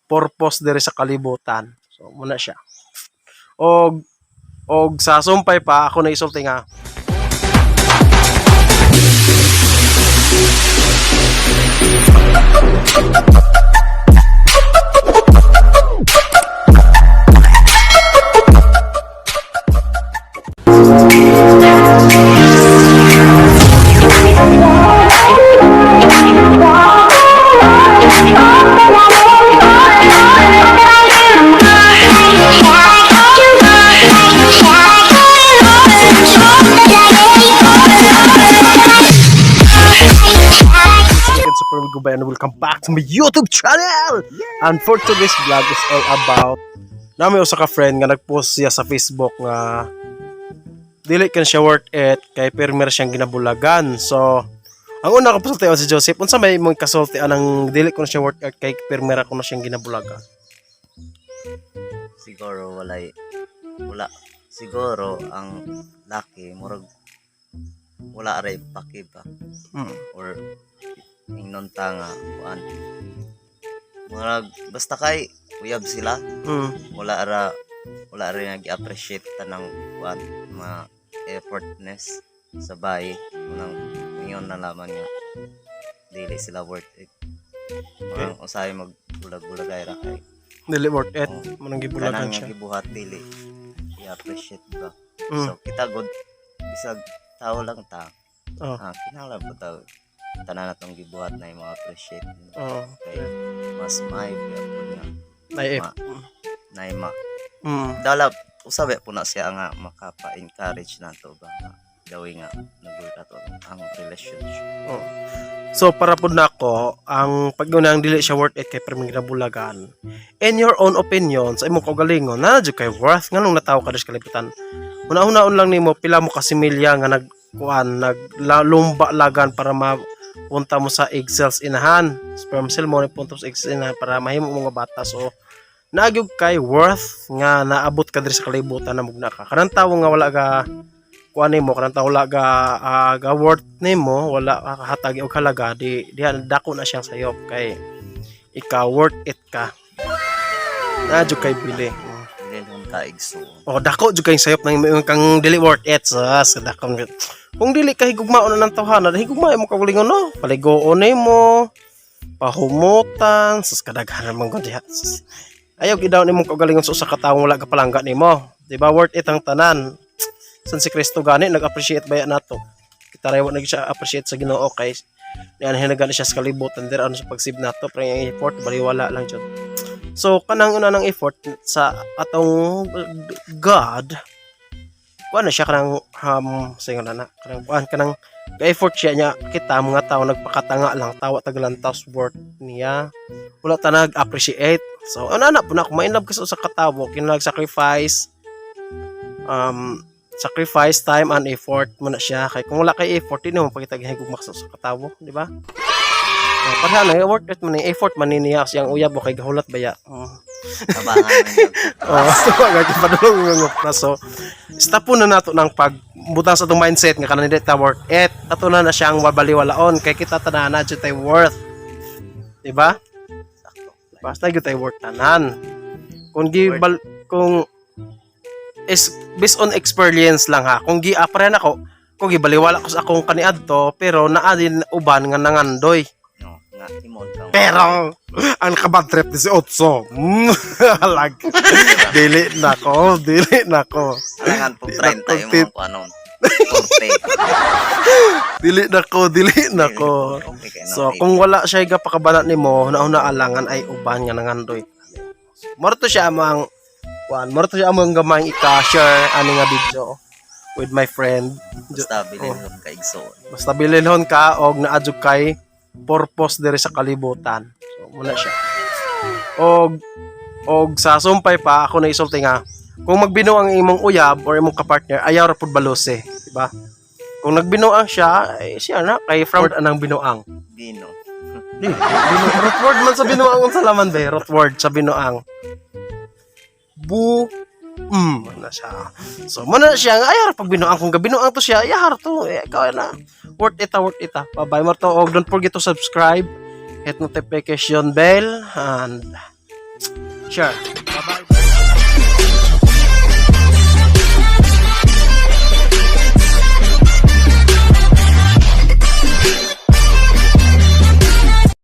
Purpose diri sa kalibutan. So muna siya. Og sa sumpay pa ako na isulti nga Again, super goodbye and welcome back to my YouTube channel! And for today's vlog is all about nami usa ka friend nga nagpost siya sa Facebook nga dili kan siya worth it kay permer siyang ginabulagan. So, ang una ko pasultian si Joseph, unsa may imong kasulti anang dili ko na siya worth it kay permer ako na siyang ginabulagan? Siguro walay, wala siguro ang laki, murag wala ray paki ba or ingnon ta nga kuan, murag basta kay uyab sila, wala ra nag-appreciate tanang kuan, mga effortness sa bayi. Unang ingon na laman nga dili sila worth it. Mga usahay magbulag-bulagay ra kay Dili worth it. Oh. Manang gibulagan kanang siya. nga gibuhat dili i-appreciate ba. Mm. So kita god, bisag tao lang ta, Oh. ah, kinahanglan po tao tanan natong gibuhat na imo appreciate kay mas maayo gyud nga Naip. na ma dala usabe po na siya nga makapa-encourage nato ba nga gawi nga nag-work ato ang relationship. Oh. So para pud nako, ang pag-unang dili siya worth it kay perming ginabulagan. In your own opinion, sa imong kaugalingon, na jud kay worth nganong natawo ka sa kalibutan. Una-unaon lang nimo pila mo ka similya nga nagkuan, naglumba lagan para mapunta mo sa egg cells inahan. Sperm cell mo punta sa egg cells inahan para mahimo mo nga bata. So nagyog kay worth nga naabot ka diri sa kalibutan na mugna ka. Kanang tawo nga wala ka kuan nimo, kanang tawo wala ga ga worth nimo, wala ka hatag og halaga, di diha dako na siyang sayop kay ikaw worth it ka na jud kay bili. Bililhon ka igsuon. Oh, dako jud kay sayop nang imong kang dili worth it sa dako. Kung dili ka higugmaon na ng tawhana, higugma mo kaugalingon, no, paligoon nimo, pahumutan, sus, kadaghanan man gud diha. Sus. Ayaw gidaw nimong kaugalingon sa usa ka tawo wala ka palangga nimo, di ba? Worth it ang tanan. San si Kristo gani nag-appreciate baya nato. Kita ray wa nag siya appreciate sa Ginoo kay niyan hinagan siya sa kalibutan dira ano sa pagsib nato, pero ang effort baliwala lang jud. So kanang una ng effort sa atong God, kuan na siya kanang sa na na kanang kuan kanang ga-effort siya niya, kita mga tao nagpakatanga lang, tawa taglantas worth niya, wala ta nag-appreciate. So ano na po na, kung ma-inlove ka sa usa ka tawo, kinahanglan sacrifice, sacrifice time and effort mo na siya, kay kung wala kay effort, di mo pakita gihigugma sa usa ka tawo, di ba? Oh, pareha na worth it man ni effort man ni niya siyang uyab o kay gahulat baya. Oh. Tabangan man. Oh, so gagi padulong nga ngupra. So stop po na nato ng pagbutang sa atong mindset nga kanang dili ta worth it. Ato na na siyang wabaliwalaon kay kita tanan na jud tay worth. Di ba? Sakto. Basta gyud tay worth tanan. Kung gi bal, kung is based on experience lang ha. Kung gi apre nako, kung gibaliwala ko sa akong kaniadto pero naa din uban nga nangandoy. No, nga imon kang Pero ang nakabad trip ni si Otso. Halag. Dili na ko, dili na ko. Alangan po 30 imo ko anon. 40. Dili na ko, dili na ko. Okay kay no. So kung wala siya gapakabana nimo, nauna alangan ay uban nga nangandoy. Moro to siya amang kuan, moro to siya amang gamay ika-share ani nga video with my friend. Basta bililhon ka igsuon. Basta bililhon ka og naadjud kay purpose diri sa kalibutan. So muna siya. Og sa sumpay pa ako na isulti nga kung magbinuang ang imong uyab or imong kapartner, ayaw ra pud balose, di ba? Kung nagbinuang siya, eh, siya na kay from anang binuang. Bino. Di, root word man sa binuang, unsa laman ba? Root word sa binuang. Bu na siya. So mo na siya nga ayar pag binuang, kung gabinuang to siya, ayar to. Eh, ikaw na. Worth it, ah, worth it. Ah. Bye-bye Marto. Og don't forget to subscribe, hit notification bell and Sure. Bye-bye.